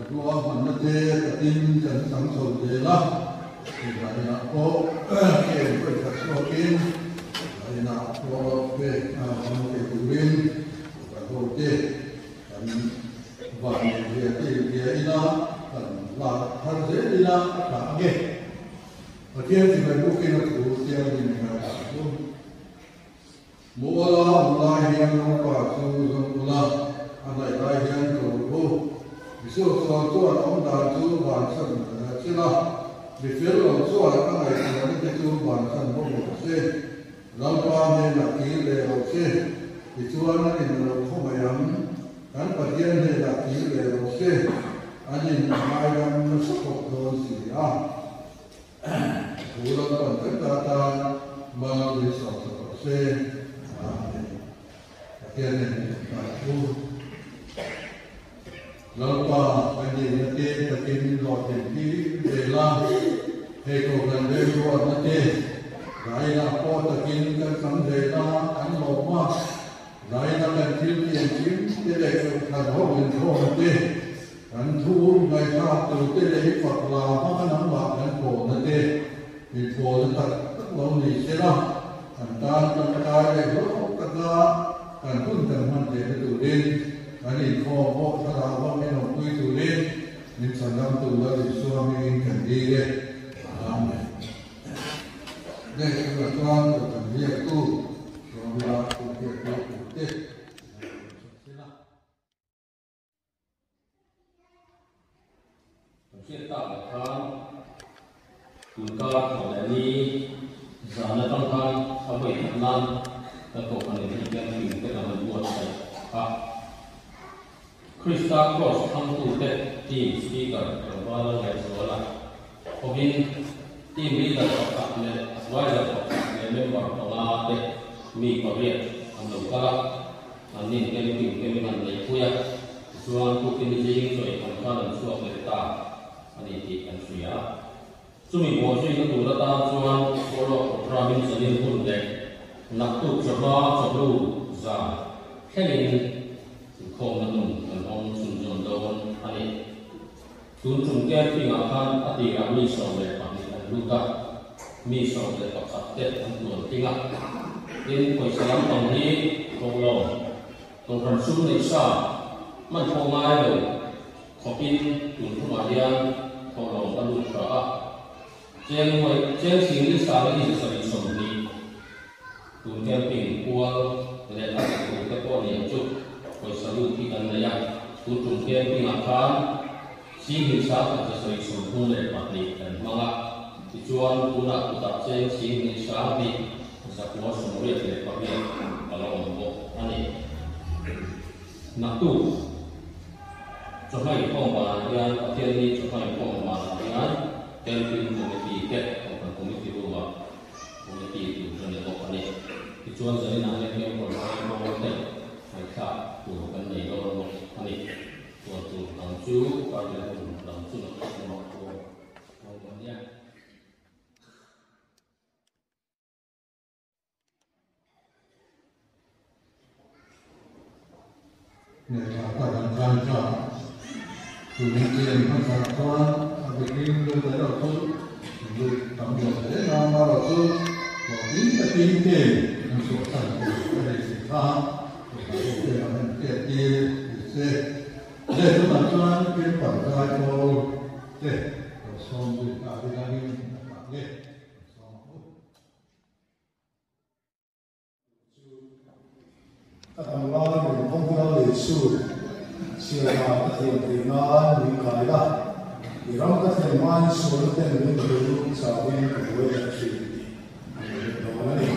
Ruahmanna te takin kan chang chho zel a, inah pawh kem pawi khat chhuakin inah pawh pek hmang thei turin kan hote kan vanneih ve te bia ila kan lak thar zel ila a tha ang e. Pathian chibai bukin a thu Thianghlim ngaihtuah chu. Muala awm lai hian Lalpa chu zawng ula, a hnaih lai hian ko rawh u. Misual sual chuan awm dan chu bansan sela, mi fel lo chuan a ngaihtuahna te chu bansan bawk rawh se. Lalpa hnenah kir leh rawh se, tichuan an in a lo khawngaih ang. Kan Pathian hnenah kir leh rawh se, an in a ngaidam nasa khawp dawn si a. Thu Lalpan kan ta tan mal min sawm sak rawh se. Amen. Pathian nen min awm ta chu. Lalpa kan nihna te takin hlawhtlin tir zel a, hei kohhran remruatna te zaina pawh takin kan chang zel a, kan lawm a, zaina kan thil tih engkim te leh kohhran ho inkhawmna te, Kan thu ngaihthlak turte leh i fak la hmanga nangmah kan pawlna te inpawlna tak tak lo ni sela, kan tan tangkai leh hlawk taka kan hun kan hman theihna turin kan inkhawm pawh thlarau vangin awmpui turin min chhandam tur Lal Isua hmingin kan dil e. Amen. Next tunah chuan kan biaktu Sawmla Pu Biaktu Pute. Kan hriat tak ah khan tunkar thawh leh ni zan atang khan a vawi khat nan kan kohhran in hei hian thing te kan rawn buatsaih a. Krista Cross thangtute team speaker tlangval a ngaihzual a, hovin team leader pakhat leh adviser pakhat leh member panga te mi pariat an lo kal a. An nin camping te min han neihpui a, tichuan tukin zing chawi tham khan an chhuak leh ta a ni tih kan hria. Chumi bawhzuina tur atan chuan follow up programme in zanin hun leh naktuk chawhma chawhnu zan thlengin inkhawmna hun kan hawng chhunzawm dawn a ni. Tun tum camping ah khan a tirah mi 12 an. lut a, mi 11 te an tuan tling a. Tin, pawisa lampang hi thawhlawm, Kohhran sum neih sa hman pawh ngai lo khawpin tun tumah hian thawhlawm a lut tha a. Cheng nuai cheng sing ni sang i 720 tun camping kual leh a ti tur te pawh ni ang chu pawisa lut hi kan nei a. Tun tum camping ah khan 71,732 kan hmang a. Tichuan tunah kutah cheng 2,288 a la awm bawk a ni. Naktuk chawhma inkhawm banah hian Pathianni chawhma inkhawm banah hian Camping Committee te Kohhran Committee room-ah Committee tur ka ni bawk a ni. Tichuan zaninah hian Camper zaipawl te ngaihthlak tur kan nei dawn bawk a ni. Chuan tur dang chu karleh hun dang chu naktuk lamah pawh awm a nia. Lehkha ka kan kai ta. Tuni chen hmasa chuan a bikin lut erawh chu lut tam lo hle na amarawh chu hlawhtling takin ken an chhuahsan tur a nei si kha lehkha ho te an han hriat tir ni se. Le tunah chuan paper zai pawl te lo sawm zui ta dilangin a tah le kan sawm ang u. Ka tlangval min khawngkhal leh su, chhiar dan ka thiam theih nan min kai la, i ram ka thlen hmain sualna ten min bul chauhin ka buai leh thin tih a lo hre dawn a ni.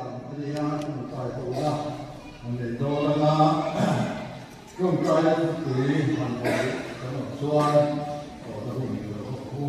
zan a nia tawngtai ho na an nei dawn anga tawngtai thupui han hawi kan awm chuan tawhna hun i lo hawk u.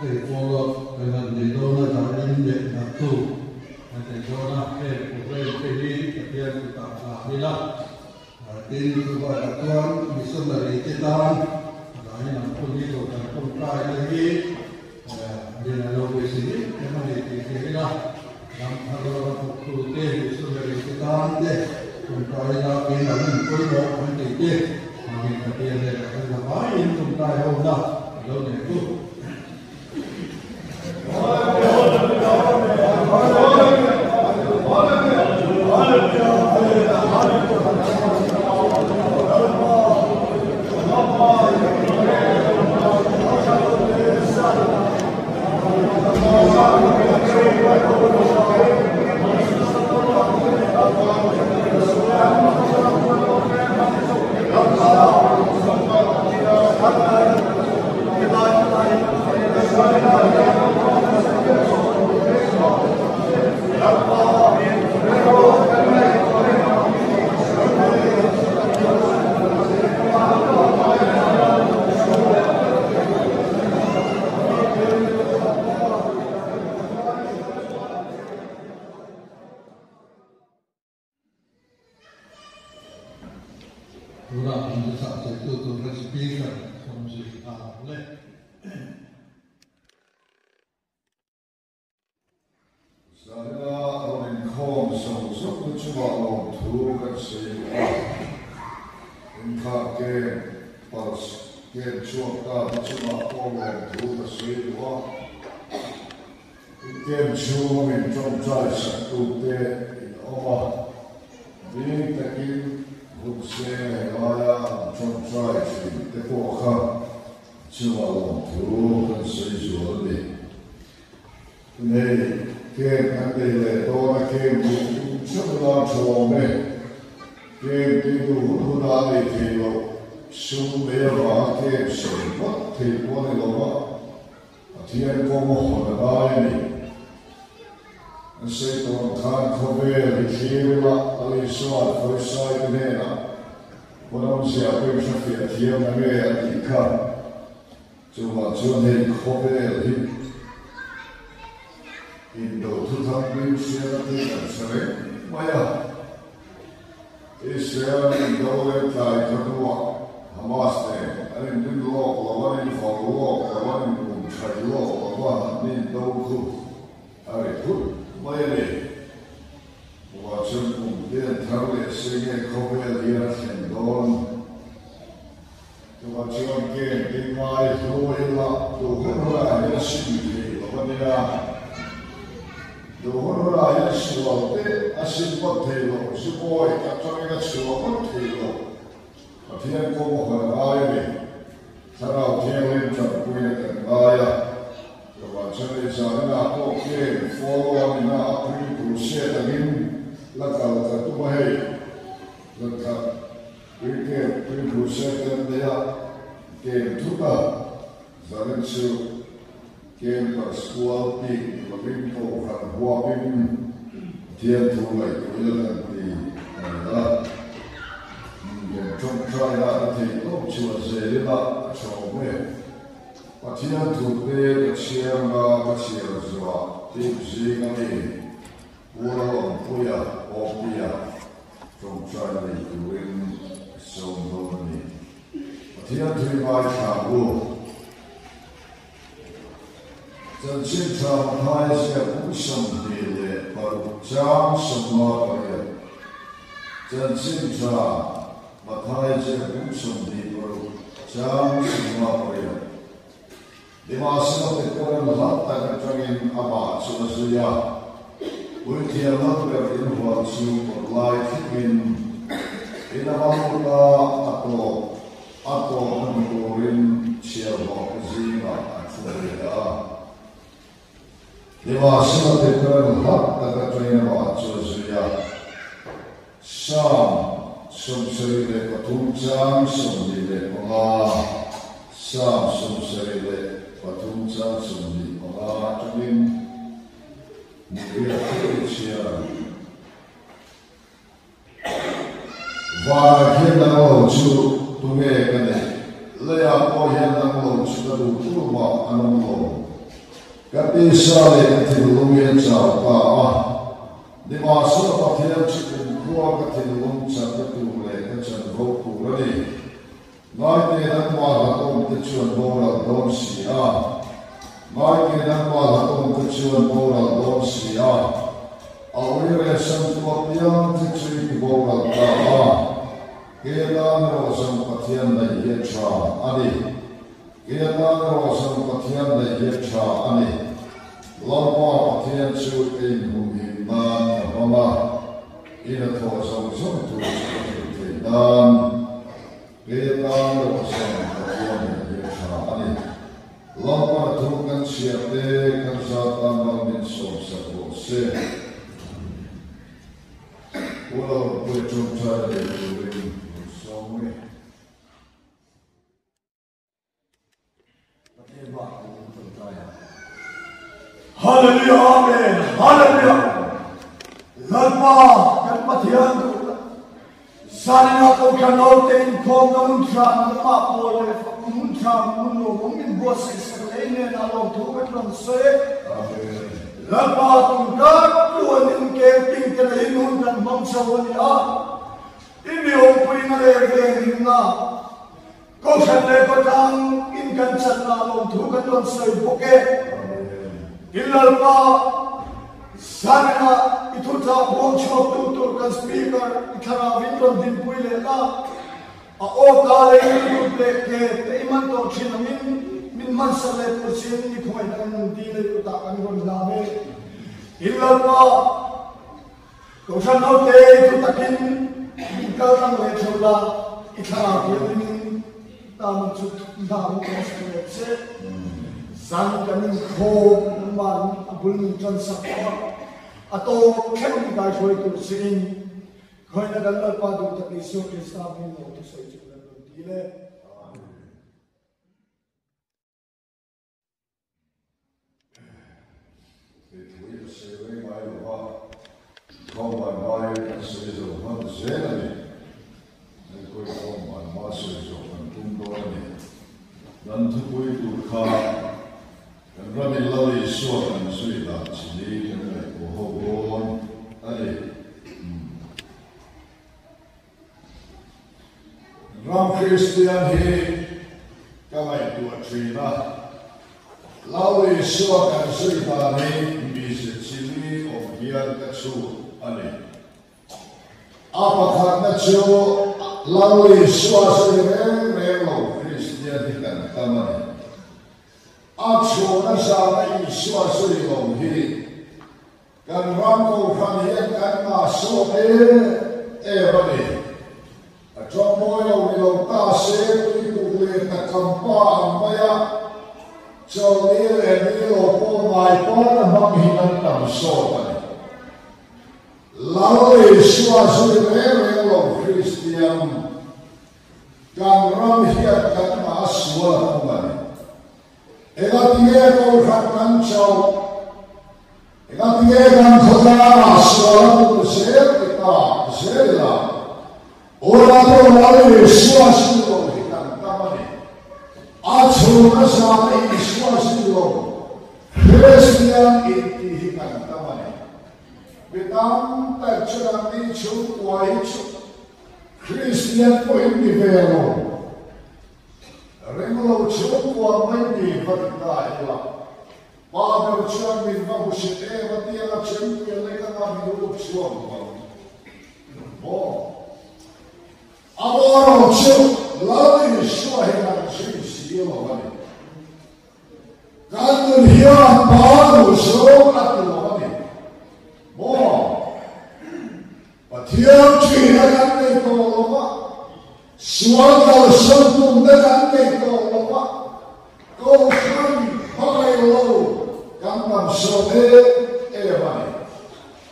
Hei pawh kan han nei dawn a, danin leh naktu kan nei dawn a, heng program te hi Pathian kutah hlah ila, tin chuvangah chuan missionary te tan danin an hun hi lo kan tawngtai na hi lian a lo beisei em em a ni tih hria ila, ram thar lama thawktu te missionary te tan te tawngtai ila keimah hun pawimawh kan tih te hmangin Pathian hnenah kan la vaiin tawngtai ho na lo nei tu. Tunah an chah theitu tur Speaker sawmzui a awm le. Zanina rawn inkhawm zawng zawng na chungah lawmthu kan sawi duh a, inthlah kem, pulse, kem chhuak ta te chungah pawh lawmthu ka sawi duh a, in kem chhunga min tawngtai saktute in awm a, bik takin hun seng leh laia an tawngtai thin te pawh kha chungah lawmthu kan sawi zual a ni. Nei, kem kan nei leh dawn a, kem duh tum theuh ila tha awm e. Kem tih duh hun huna a nei thei loh, sum nei avanga kem sawi ngawt thei pawh a ni lo va, Pathian kawng a hawn a ngai a ni. An sawi tawh ang khan khawvel hi thlir ila Lal Isua Farisai te hnenah Khawnawmzia pawhin hrefiah thiam na nge a tih kha. Chuvang chuan hei khawvel hi indo thuthang hming hriat a thil kan hre reng mai a. Israel an indo leh tlai kha hnuah Hamas nen an inrin lawk lo, an invau lawk lo, an inbumthaih lawk lo va, an indo khu a ri phut mai a ni. Chuvang chuan kum te an thar leh se nge khawvel hian a thlen dawn? Chuvang chuan kem ding ngai hlu ila duh hun hunah hian a sim thei lo a nia. Duh hun hunah hian sual te a sim ngawt thei lo, zubawi atangin a chhuah ngawt thei lo. Pathian kawng a hawn a ngai a ni. Thlarau Thianghlim tanpuina kan ngai a. Chuvang chuan ei zaninah pawh kem follow a nina a pui tur hriat angin la kal ka tum a hei. Zan khat. Cricket tui hmuh set kan nei a, game thut a, zanin chu game kal sual bik ni lovin kohhran huapin Pathian thu ngaihtuah ila kan ti a ni a. Game tawngtaina a theih tawp chuan zel ila a tha awm e. Pathian thu te ka chhiar nga ka chhiar zuah tip zing a mi. Pu Lalawmpuia, Awpia, tawngtai nei turin ka sawm dawn a ni. Pathian thui ngaithla ang u. Chanchin tha Mathai ziak kum 26 chang 58. Chanchin tha Mathai ziak kum 26 chang 58. Nimahsela Petera'n hlat tak atangin amah chu a zui a, Puithiam Lalber inhual chu kawtlai thlengin in a va lut a, a tawp a tawpna hmu turin chhiarhlawhte zingah a thu ve a. Nimahsela Petera'n hlat tak atangin amah chu a zui a, Psalm 73 chang 25, Psalm 73 chang 25 atangin hmuhriat theuh i chhiar ang. Vanah hian nang lo chu tunge ka neih? Leiah pawh hian nang lo chu ka duh tur mah an awm lo. Ka tisa leh ka thinlung hi a chau ta a. Nimahsela Pathian chu kumkhua ka thinlung chakna tur leh ka chanvo tur a ni. Ngaite nangmah hlauhawmte chuan boral dawn si a. Ngaite nangmah hlauhawmte chuan boral dawn si a. A uire samtu apiang te chu i ti boral ta a. Ke tan erawh zawng Pathian neih hi a tha a ni. Ke tan erawh zawng Pathian neih hi a tha a ni. Lalpa Pathian chu ka inhumhim nan ka hmang a, in a thawh zawng zawng tur chu ka hrilh theih nan. Ke tan erawh zawng Pathian neih hi a tha a ni. Lalpa na thu kan chhiar te kan za tan mal min sawmsak rawh se. Pu Lalawmpuia tawngtai leh turin rawn sawm e. Hallelujah Amen Hallelujah Lalpa kan Pathian duh tak Zanina Kohhran naute inkhawmna hmun tha nangmah pawl leh fak hmun tha hmun nuam min buatsaih sak leh i hnenah lawmthu kan rawn sawi Lalpa tun kar tluanin camping te neiin hun kan hmang chho a ni a i mi awmpuina leh venghimna Kohhran leh khawtlang in kan chan ah lawmthu kan rawn sawi bawk e. Tin Lalpa, zanin ah i thuchah buang chhuak tu tur kan Speaker i thlarau in rawn dinpui leh la, a aw ka leh i lut leh ke te i man tawh thin angin min hmansak leh tur chin i khawngaih kan nun ti leh kutah kan rawn hlam e. Tin Lalpa, Kohhran naute i thu takin min kal tlang leh theuh la, i thlarau thianghlimin tam chu hna min kan sak leh che. Zan kan inkhawm nangmah a bul min tan sak tawh a. A tawp thleng mi kaihruai tur siin Khawihnah kan Lalpa duh tak Isua Krista hming lo thusawi chu kan rawn ti le. He thu hi ka sawi rei ngai lo va, Khawmban hmain kan sawi zo hman zel a ni. Hei pawh Khawmban hma sawi zawh kan tum dawn a ni. Dan thupui tur kha kan ramin Lal Isua kan zui dan chini kan ngaihtuah ho dawn a ni. Ram Kristian hi ka ngaihtuah thin a, Lal Isua kan zui dan hi mize chili awm hian ka chhut a ni. A pakhatna chu Lal Isua zui reng reng lo Kristian hi kan tam a ni. A chhuna zana Isua zui lo hi Kan ram kohhran hian kan ngah sawt em em a ni. A tawngmawi lo ni lo ta se tuikuk leh takam pa ang mai a, chawlni leh ni lo pawh ngai pawn a hmang hi kan tam sawt a ni. Lal Isua zui reng reng lo Kristian kan ram hian kan ngah sual a pung a ni. Engatinge kohhran kan chauh? Engatinge kan khawtlangah sual a pung zel ti ta zel ila? Ula pawh Lal Isua zui lo hi kan tam a ni. A chhung a zana Isua zui lo Kristian inti hi kan tam a ni. Mi tam tak chu nangni chhungkua hi chu Kristian pawhin ni ve lo. Ring lo chhungkua mai ni va ti ta ila, pa ber chuan min va hmu hret em a tia a chempuia lek anga min rup chhuak bang maw? A boruak chu Lal Isua hi kan zui si lo a ni. Kan nun hian pa duh zawng a ti lo a ni maw? Pathian ṭhina kan nei tawh lo va, sual kalsan tumna kan nei tawh lo va, kohhran hmangaih lo kan tam sawm em em a ni.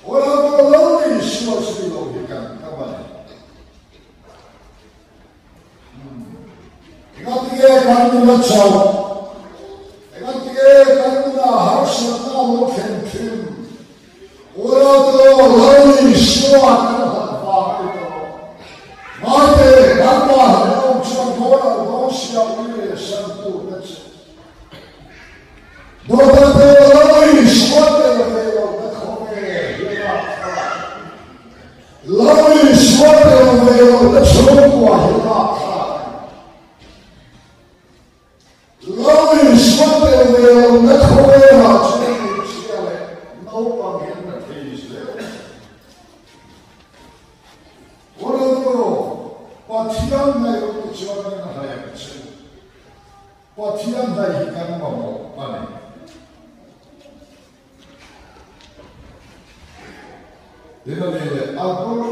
Ora pawh lo ni sual zui lo hi kan tam a ni. Engatinge kan nuna chauh? Engatinge kan nuna harsatna lo thlen thin? Urato Lal Isua kan hlat vang a ni tawh. Ngaite, nangmah hlei awm chuan boral dawn sia ui leh san tur ka che. Dawtate Lal Isua tel ve lo ka khawve hian a thlak. Lal Isua tel ve lo ka chhungkua hian a thlak. Lal Isua tel ve lo na khawvelah chuan hmeichhia leh naupang hi an la thei zel. Ronaldo, Pathian hnaih lo te chuan an hnaih ang che u. Pathian hnaih hi kan mamawh a ni. Tin a ni leh a bawrh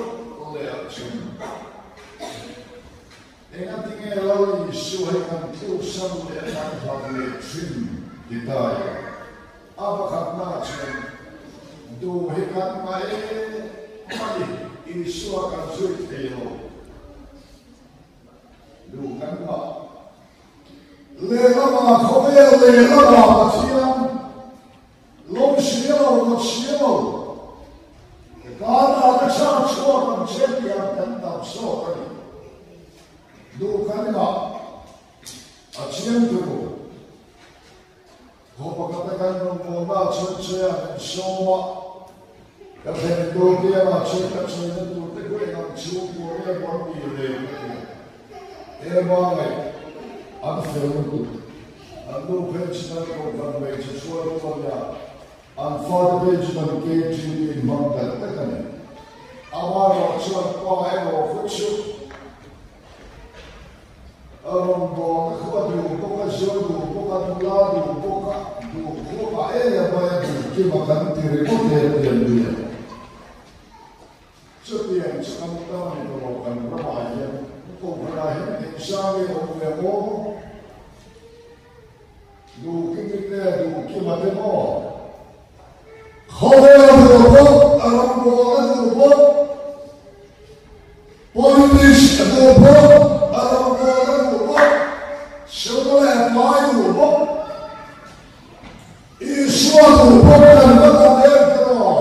leh a chung. Engatinge Lal Isua hi kan tluksan leh kan hlat leh thin ti ta ila? A pakhatna chuan duh hi kan hma em a ni, Isua kan zui thei lo. Duh kan hma. Lehlamah khawvel lehlamah Pathian lo hria lo, lo hria lo. Ka kana ka chhak chhuak ang che tih ang kan tam zawk a ni. Duh kan ngah a chiang tur. Khaw pakhat a kan rawn bawlna chuan che a min sawm a, ka thlen tur biangah chuan ka chawina tur te khu eng ang chhungkua nge maw an nih ve ka ti a. Ema ngaih an fel lutuk. An nu phei chu kan kohhran hmeichhe hruaitu a nia, an fate phei chu kan KTP hmang tak tak a ni. Amaherawh chuan pa erawh khaw chu A rawn bawng a khaw a duh bawk a, zo duh bawk a, nula duh bawk a, duh khuap a em em mai a, duh kim a kan ti ringawt em em mai a. Chutiang chu kan tan ni tawh lo kan ramah hian kohhranah hian engzah nge awm ve maw? Duh kim i te, duh kim a te maw? Khawvel duh bawk. Rawng a duh bawk. Politics a duh bawk, a rawngbawl a duh bawk, sum leh pai duh bawk. Isua duh bawk kan va tam em ta maw?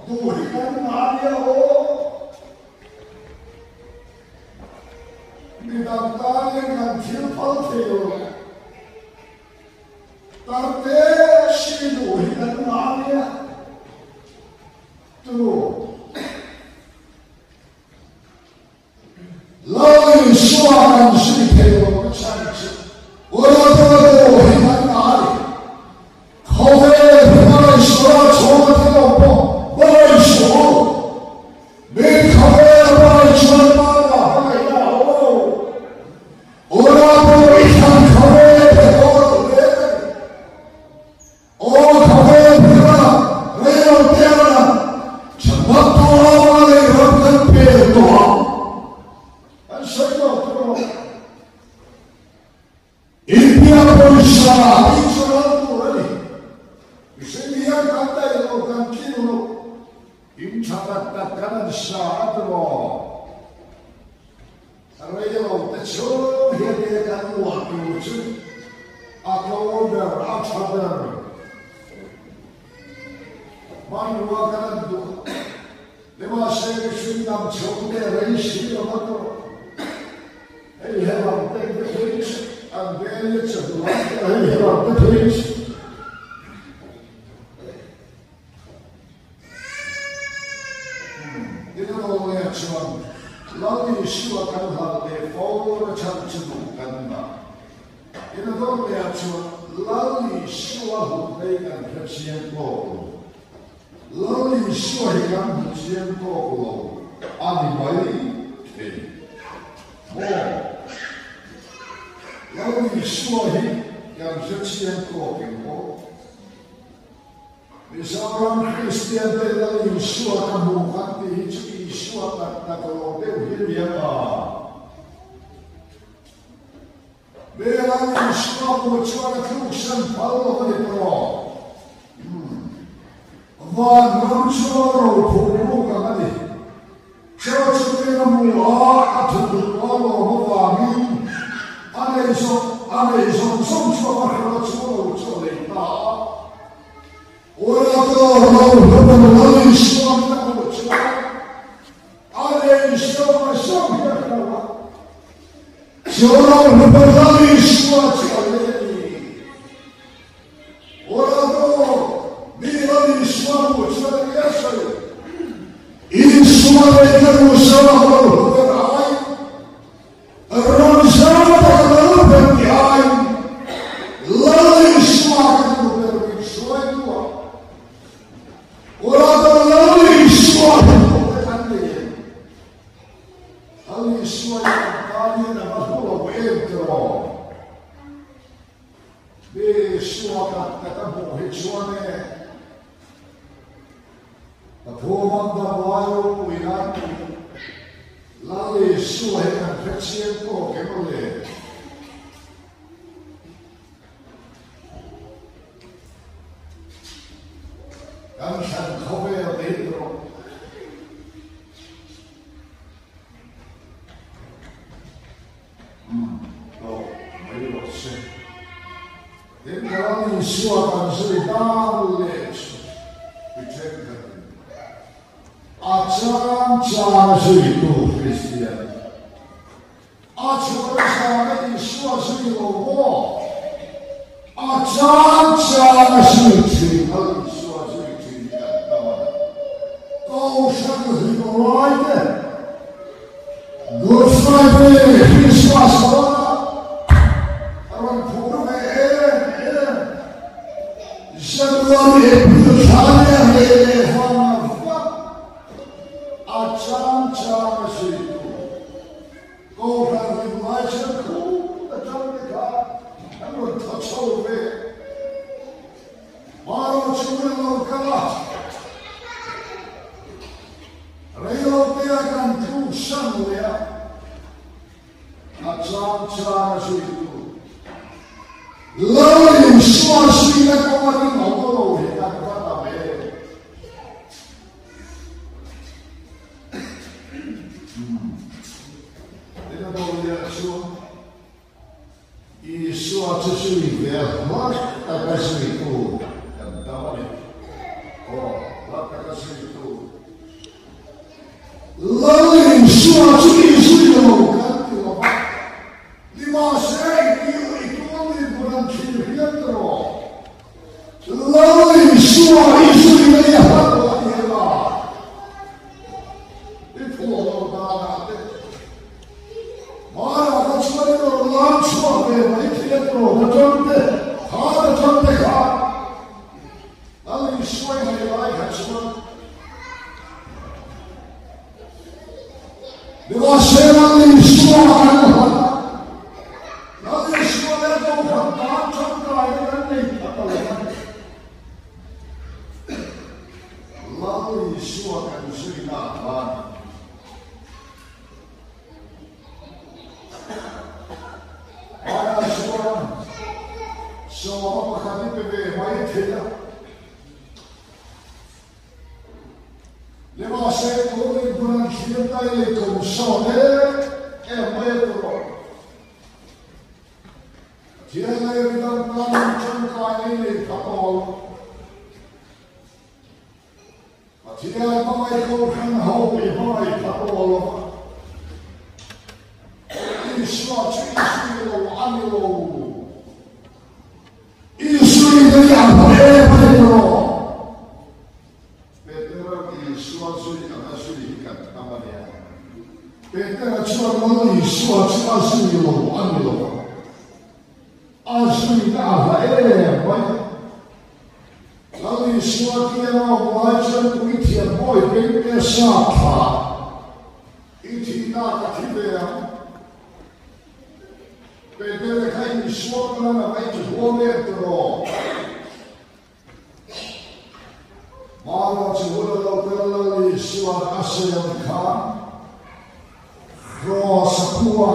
Duh hi kan ngah nia aw. Midang tanin kan thil phal thei lo. Tarte si duh hi kan ngah nia. Tu. Lal Isua kan zui thei lo na chhan chu Uradodo hi kan ngah a ni. Khawvel hmai suala chhawng a thi lo pawh bawi suh u. Min khawvel pai chuan Mama hmangaihna a awm lo. Uradodo i thlan khawvel pe haw lo hle a ni. Aw khawvel phira reilo te a lang chhakna tuama lei ram kan pel tawh ang. Kan sawi lo tur a. India pawisa hi chu ral tur a ni. Mihring hian kan daih lo, kan tlin lo. In tha tak tak kan an sa a tiraw. Reilo te chhung hian nia kan luah tur chu a tlo ber, a tha ber. Hmanrua kan an duh a, nimahse mihring dam chhung te rei si lo a tawh. Hei helam te te phei chu an veng le chawhnu lam te hei helam te phei chu. Inanawleh chuan Lal Isua kan hal leh fo na chhan chu duh kan ngah. Inanawleh chuan Lal Isua hlut lei kan hre chiang tawk lo. Lal Isua hi kan hmu chiang tawk lo a ni mai thei maw? Lal Isua hi kan hre chiang tawk em aw? Mizoram Kristian te Lal Isua ka hmu khan tih hi chu Isua tak tak lo deuh hi a ni ang a. Me Lal Isua hmuh chuan a tluksan phal lo a ni tawh. Van ram chu a ro phuk ruk ang a ni. Church te a hmu a, a thut rual awm avangin a nei zawng a nei zawng zawng chu a va hrela chu a lo chu a lei ta a. Urato ro hlawm Lal Isua min a hmuh chuan a nei zawng zawng hi a hrelo a. Chu ro hlawm Lal Isua chu a lei a ni. Urato mi Lal Isua hmuh chuan a nia sawi. Isua leh Jerusalem ro hlawh ai, ram zau tak lal ber ti ai, Lal Isua ka duh ber min hruaitu a. Urato Lal Isua hi hmuh te kan nei em? Lal Isua hi kan tan hian a va hlu lo em tiraw? Isua tak tak a hmuh hi chuan e, ka phu man dam lai ropui nan tih Lal Isua hi kan hre chiang tawk em aw le? Kan thlan khawvel te hi rawh. Umm hlawh mai rawh se. Tin ka ram Isua kan zui dan leh chu i thenkhatin a chang chang a zuitu Kristian a chhuah zana Isua zui lo maw? A chang chang a zui thin a Isua zui thin hi kan tam a ni. Kohhran hlim lai te. Good Friday, Christmas dawnah a rawn phur ve em em. January, April thla leh a reh leh vang a vak a chang chang a zui tur. Kohhran hlim lai chuan khum atang te kha an rawn thaw chho ve. Maro chu an lo kal a. Reilotea kan tluk san leh a, a chang chang a zui tur. Lal Isua zuina kawnga rinawm lo hi kan va tam em? taka zuitu kan tam a ni. Aw, hla taka zuitu. Lal Isua chu i zui lo kan ti lo va, nimahse i kil i tual i hmun an thlir hian ta rawh. Lal Isua i zui na i hlat lo a ni ela, i phuah lo danah te hmanah kha chuan i rawn lam chhuak ve mai thei a tawh na tang te, kha na tang te khan Lal Isua i ngaih lai kha chuan Nimahse Lal Isua kan hlat a, Lal Isua leh Kohhran tan tangkaina kan nei pha ta lo a ni. Lal Isua kan zuina a khan Hmanah chuan sawma pakhat i pe ve mai thei a. Nimahse tun inhmun an thlir dai lei kum sawm em em mai a tur awm. Pathian leh midang tan tangkaina i nei pha awl. Pathian hmangaih kohhran ho i hmangaih pha awl lo va. Isua chu i zui lo a ni lo. I zui na i a hma em a ni tawh. Petera Isua zui anga zui hi kan tam a nia. Petera chuan Lal Isua chu a zui lo a ni lo va. A zui na a hla em mai. Lal Isua kianga awm lai chuan puithiam bawi bengte sa tha i thihna ka thi ve ang. Petera kha Isua tan a ngaih chu huam em tawh. Mara chu hun a lo kal Lal Isua'n a siam khan Kraws a pu a,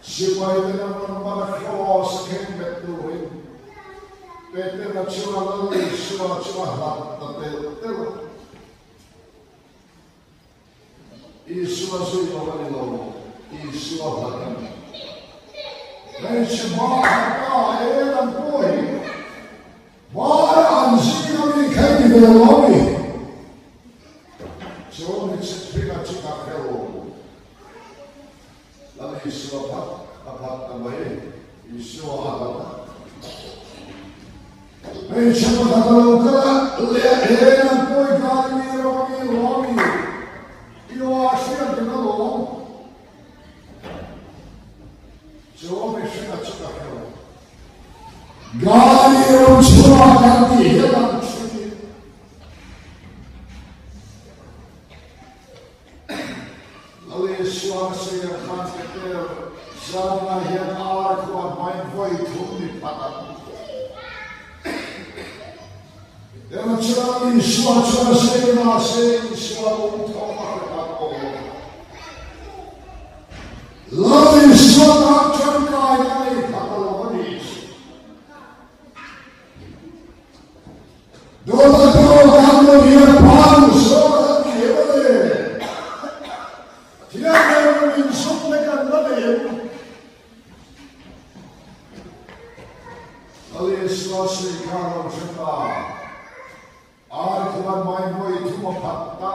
sipai ten an rawn man a Kraws a keng bet turin Petera chuan Lal Isua chu a hlat ta telh telh a. Isua zui lo a ni lo, Isua hlat a ni. Hmeichhe hma khat ta en an pawh hi hmai an zing a mi kha i ni ve lo a mi? Chu mi chhiphinga chu ka hre lo. Lal Isua phat a phat ta mai, Isua a hlat a. Hmeichhe pakhat a lo kal a, leh en an pawi khan mi ram a mi lo a mi? I aw a hriat reng alawm. Chu mihringa chu ka hre lo. Gari ram chhuak an tih hian an hre. Lal Isua ka sawi khan Peter zanah hian ar khuan hmain vawi thum ni phat ang. Ema chuan Isua chuan a sawi mahse Isua lungthawm a hre phat awm lo. Lal Isua tan tangkaina nei phat a lo a ni. Dawta pawh kan lo hian phan zawk an ti em a le. Pathian nen min sum te kan la nei em? Lal Isua sawi kha lo hre ta. Ar khuan mai vawi thum a phat ta.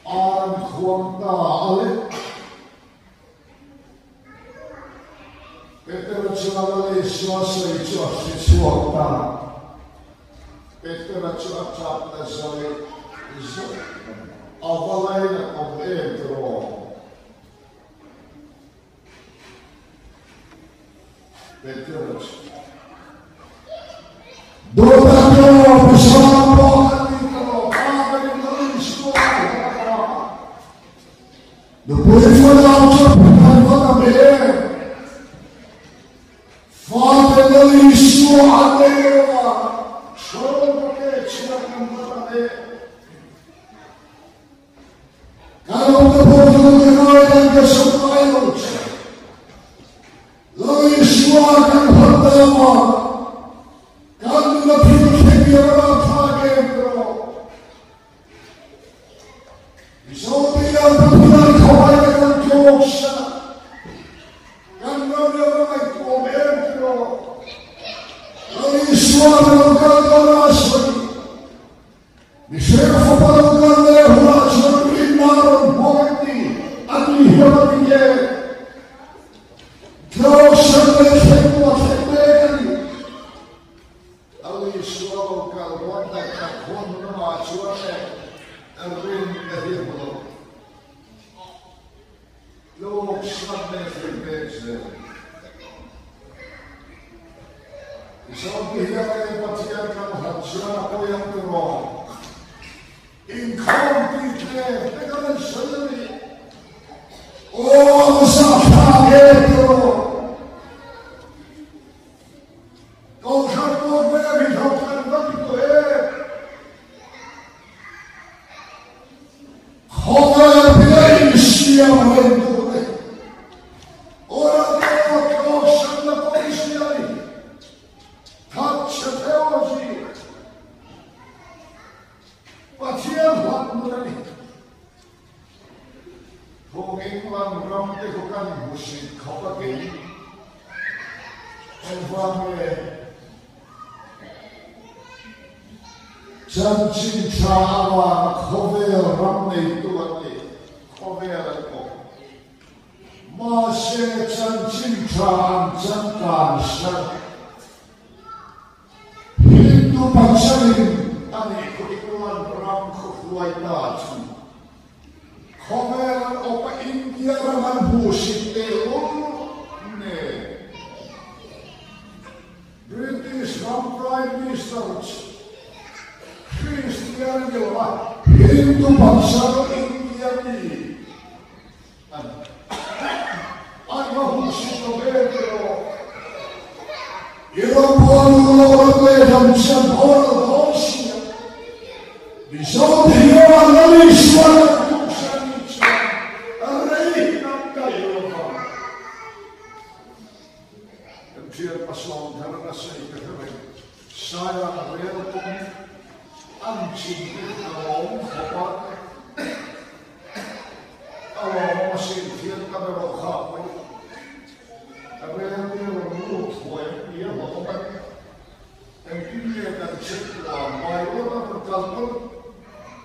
Ar an khuang ta a le. Petera chuan a Isua sawi chu a hre chhuak ta. Petera chu a tap ta zawih zawih a ni. A va lainat awm em tiraw? Petera chu. Dawta pawh pasal pawh an ni ta lo, pa berin Lal Isua a hla ta. Nupui fanau chu an va tam em? Fate Lal Isua an nei lo a, chhawng ke chhiat an va tam em? Kan awm te pawh chu ka ngai kan ka sawm ngai lo che. Lal Isua kan hlat ta a, kan nuna thil thleng hian a rapthlak em tiraw? Mizote hian Pathian khawngaihna kan tlawk san a, kan ram leh ram ngaihtuah awm em tiraw? Isua lo kal dawna sawi. Mihring fapa lo kal leh hunah chuan rinna rawn hmawng ti a ti hiam a ti nge? Tlawhsan leh thleng pawh a thleng mek a ni. Lal Isua lo kal dawn tak tak hun ramah chuan e rinna hi a hmu lo. Tlawhsan leh thleng mek zel. Zote hian e Pathian kan han chuan a pawi ang tiraw? Inkhawm tih tlem te kan han sawi a ni. Aw zahthlak e tiraw? Kohhran pawh hmel hi hlauh kan va ti tawh em? Khawvel bia insiam reng tur te, Oracle tlawhsanna policy a ni. Thatchhe theology, Pathian hlat nun a ni. Thawk England ram te khu kan hmusit khawp a kei. Engvang nge? Chanchin tha avanga khawvel ram neitu an ni, khawvel an awm. Mahse chanchin tha an changkan hran. Hindu Pathianin a nih khu England ram khaw hruai ta chu khawvel an awp a, India ram an hmuhsit tehlul nen. British ram Prime Minister chu Kristian a ni lo a, Hindu pasal India mi a ni. An va hmuhsit lo ve tiraw? I rawngbawl lu lo ram leh ram chian haw lo dawn si a. Mizo te hian Lal Isua kan duhsan ni chuan rei hi kan kaih lo vang. Kan thian pasawm thar a sawi ka hre reng. Saia rel kawng an chin te hi a lawm khawp a, a lawmawm a sin thian ka be rawh kha pawh rel te rawn lut thuai an ti a lawm a, engtin nge kan check tuah mai ruat a rawn kal pawn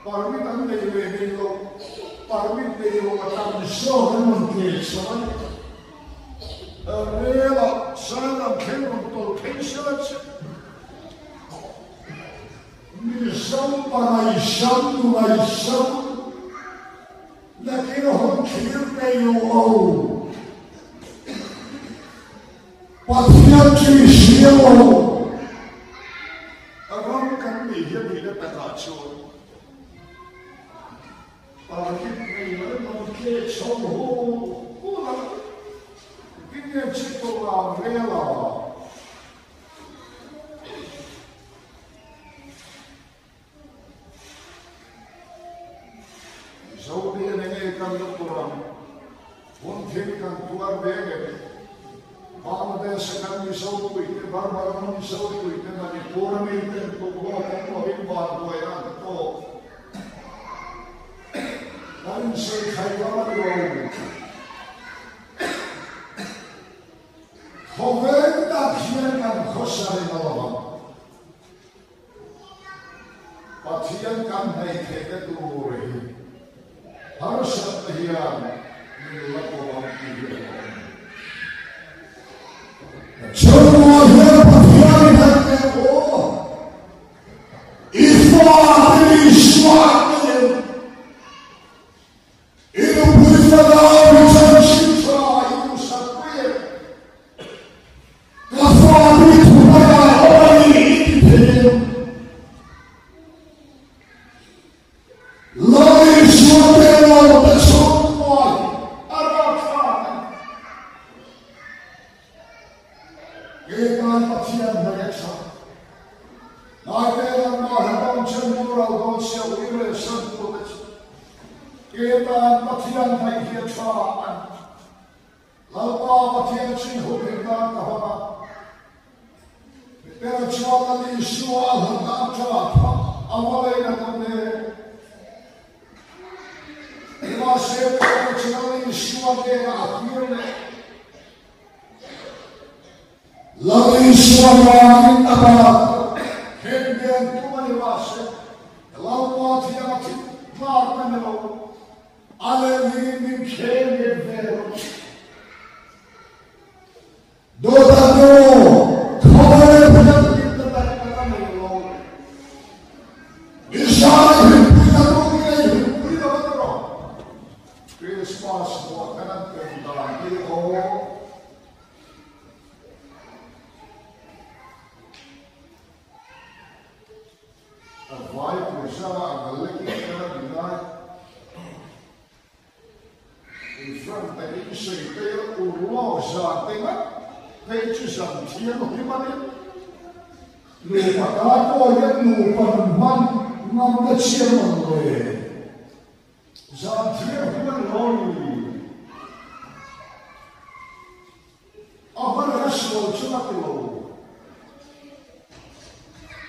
permit an nei ve nei lo, permit nei lo a tam zawk an rawn tleh chho a ni. Rela Sailam thleng rawn tawlh phei sela che. Mizo pa ngaihsam nu ngaihsam nakin hun thlir peih lo. Pathian chi hria lo. Ram kan nih hian nihna takah chuan Parkit nei lo emaw tle chho hu hu la, engtin nge chhit tawh ang rel a? Mizo te hian enge kan la tur ang? Hun thil kan tuar ve ngem? Bangladesh a kan Mizo puite, Burma rama Mizo puite, Manipur a miten tumlawk awm lovin vanduai an tawk. Kan insawi thai ram a ni lo. Khawvel tak hian kan khawsa reng a lo ang. Pathian kan hnaih theihna tur hi harsatna hian min la kawm ang tih hi a hlauhawm. Chhungkua hian Pathian i hnaih teh aw. I fate Isua an ni em? I nupui fanau i chanchin tha i duhsak pui em? Ka fate i thuhmai ah awm a ni i ti thei em? Lal Isua te lo te chhungkua hi a rapthlak a ni. Keimah Pathian hmel tha. Naite nangmah he bang chen boral dawn sia ui leh san tur te chu. Keimah Pathian hmei hi a tha a ni. Lalpa Pathian chin humhim nan ka hmang a. Mipel chuan Lal Isua a hlatna a tha tha a va lei na dawn e. Nimahse Petera chu Lal Isua hnenah a kir leh. Lal Isua vangin a bat. ni lo. A lem hi min khem nget ve lo. Dawt a nu, khawvel thianghlimna daihna ka nei lo. Israel hlimpui na tu nge hlimpui lo a ni rawh. Christmas buah kan an pen dan hi aw. A vai pawisa a ngal lekin kan a ni ngai. In front takin sawi phei a, urlawk zan te ngat phei chu zan thianghlim a ni. Nupa ta pawh hian nupa nun hman ngam te chhiar ang lo e. Zan thianghlim a ni lo ni. A hman a sual chu a ti lo.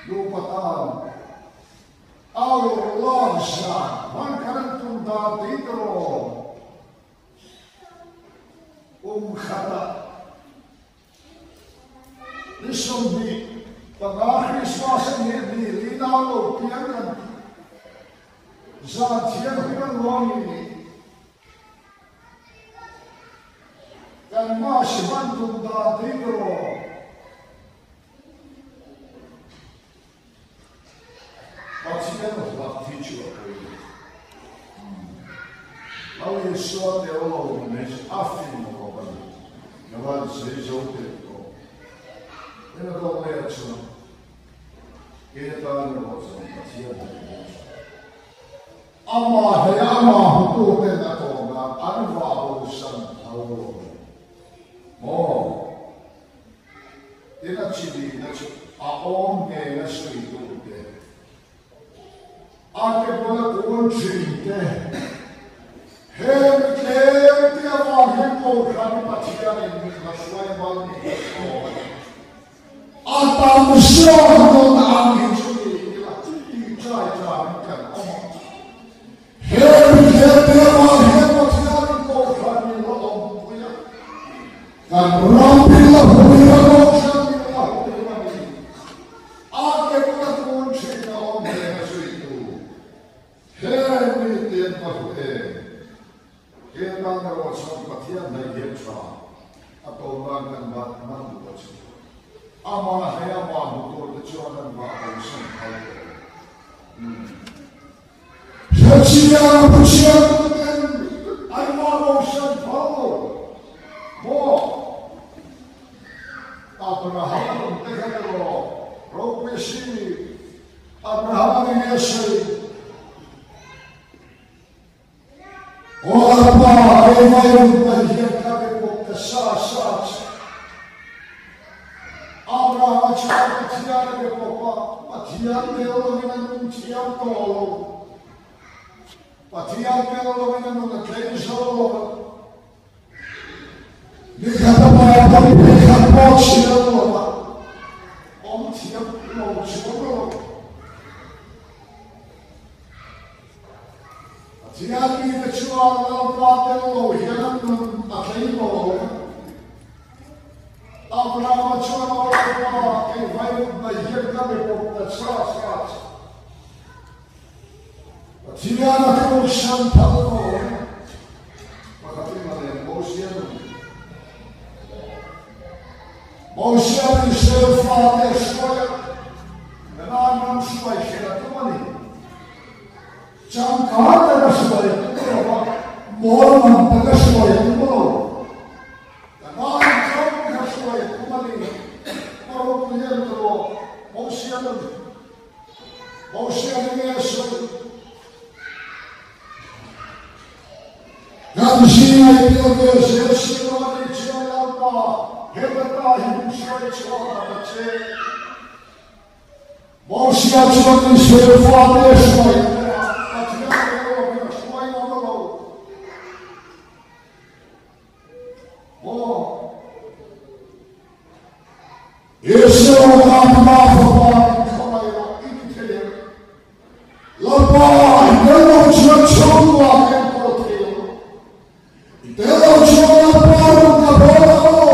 Nupa tan Our love zan hman khan an tum dan tih te rawn um khatah ni 25 Christmas a nih ni li nau lo piang kan tih zan thianghlim an lo ni. Kan mah si hman tum dan tih te rawn. Pathian hlak hi chu a pawi lo. Lal Isua tel lo ni mai chu a fing lo a ni. Ka van sawi zo teh tawh. Eng a dawt leh a chuan kei atan erawh chuan Pathian hnaih hi a tha. Amah hei amah hmututen a tawh nan an vah bosan phal lo a ni. Maw? Tin a chi nihna chu a awm ngei a sawi tur te, a ke bula kun thin te, heng mi tlem te avang hian Kohhran hi Pathianin min la hruai mal ni hi awm a ni. A tam zawk dawn ang hi chu ni ila tih chai changin kan awm ang. He mithiamte avang hian Pathianin Kohhran min la awmpui a, kan ram min la hmuhim a, Kohhran min la hmuhim a ni. A ke bula kun thin a awm reng a zuitu he mite an va hlu em? He atan erawh chuan Pathian hnaih hian tha a tawn nan kan bat man duh a chu. Amah hei amah hmu turte chuan an vah bosan phal tawh lo. Hrechiang Pathian ten an mah bosan phal lo maw? Abraham te kha erawh ropui si, Abraham a ni nge sawi? Aw Lalpa, keimah i rawn paih hian ka be pawp ta sa sa che. Abrahama chuan Pathian a be pawp a, Pathian tel lovin a nun thiam tawh lo. Pathian tel lovin a nun a tlei zo lo va. Ni khat a pa pawn phei khat pawh chhiar lo va, awm thiam lo chuang lo. Pathian mite chuan Lalpa tel lo hian an nun a tlei tawh lo. Abrahama chuan, Aw Lalpa, kei vaimut mai hian ka be pawp ta sa sa che. Pathian a tluksan phal tawh lo. Pakhatin a lem Mosia nun. Mosia Israel fate hruai a, Kanaan ram hruai hreh a tum a ni. Changkang taka hruai a tum lo va, mawlman taka hruai a tum lo. Kanaan ram kha hruai a tum a ni. A ropui em tawh Mosia nun. Mosia ni nge a sawi? Kan zinga i tel ve zel si lo a nih chuan Lalpa, heta ta hi min hruai chhuak ang a che. Mosia chuan Israel fate a hruai te a, Pathian tel lovin a hruai ngam a lo. Maw? Israel Lalpa fapa in khawngaih rawh i ti thei em? Lalpa, i tel lo chuan chhungkua ka enkawl thei lo. I tel lo chuan Lalpa run ka bawl lo.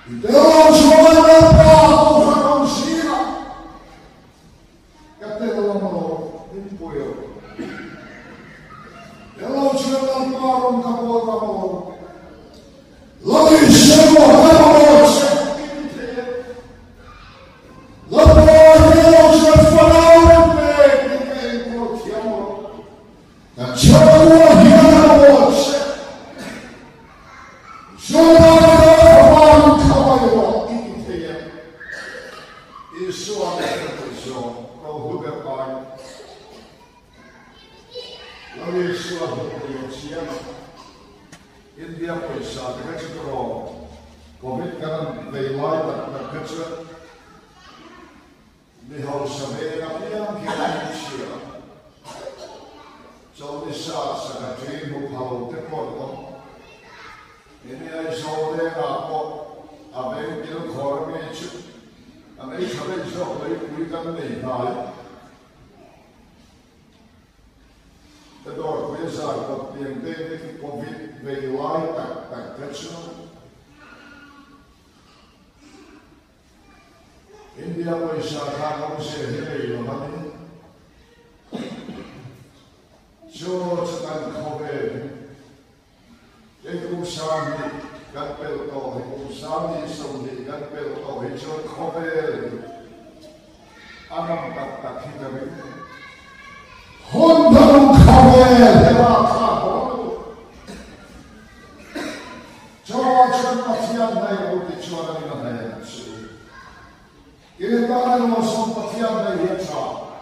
I tel lo chuan Lalpa kohhran ho zingah ka tel lam lo, min pui rawh. hian India pawisa te kha chu tawh Covid kan an vei lai tak tak kha chuan Mi hausa veng apiang hian an inchhia. Chawlhni sa sangha ṭi hmu pha lo te pawh an awm. Ini Aizawl vengah pawh a veng kil khawr ami chu an ei ṭha daih zawk leipui kan nei hnai. Ka dawrpui a zar kawt piang te te khi Covid vei lai tak tak kha chu. India pawisa khan awmzia hi nei lo a ni. Chu chu kan khawvel hi hei kum 20 kan pel tawh hi, kum 20, 20 kan pel tawh hi chuan khawvel hi a nawm tak tak hi ka ring. Hun dang khawvel hi rapthlak dawn lutuk. Chaw chuan Pathian hnaih lo ti chuan an in a hnaih ang chu. Ke tan erawh sawn Pathian hnaih hi a tha.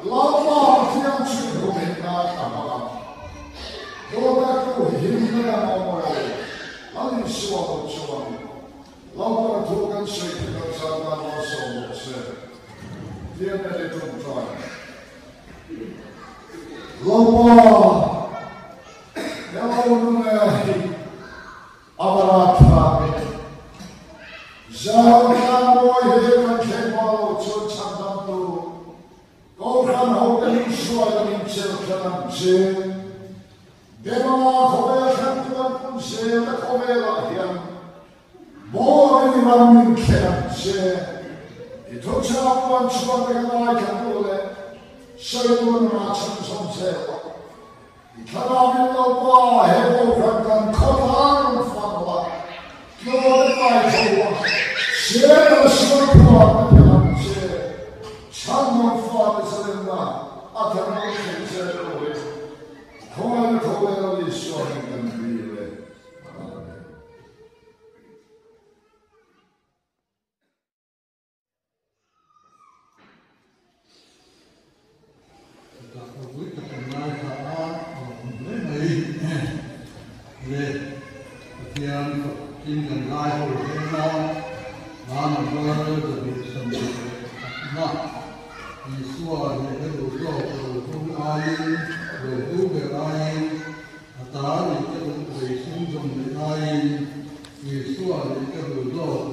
Lalpa Pathian chu i hum nan a hmang ang. Dawta tu himna dang awm lo, Lal Isua lo chuan Lalpa thu kan sawi te kan zan nan malsawm rawh se. Tiang en i tum ṭai. Lalpa. I thlarauin Lalpa he Kohhran kan khawtlang rawn fang la, tlawm te kai tho a, sel a sual phuar te phelh ang che, chhan rawn fa te zalenna a than rawn thlen zel turin khawngaihna tho leh Lal Isua hming kan dil e. Amen. Chutah ropui tak kan ngaithla a, a awm hle mai le. Pathian fakin kan ngai ho hleng a, hla number 271 Isua leh ka duh zawk lo hlu aiin, lo hlu ber aiin, a ta nih ka duh lei sum zawm leh aiin, Isua leh ka duh zawk.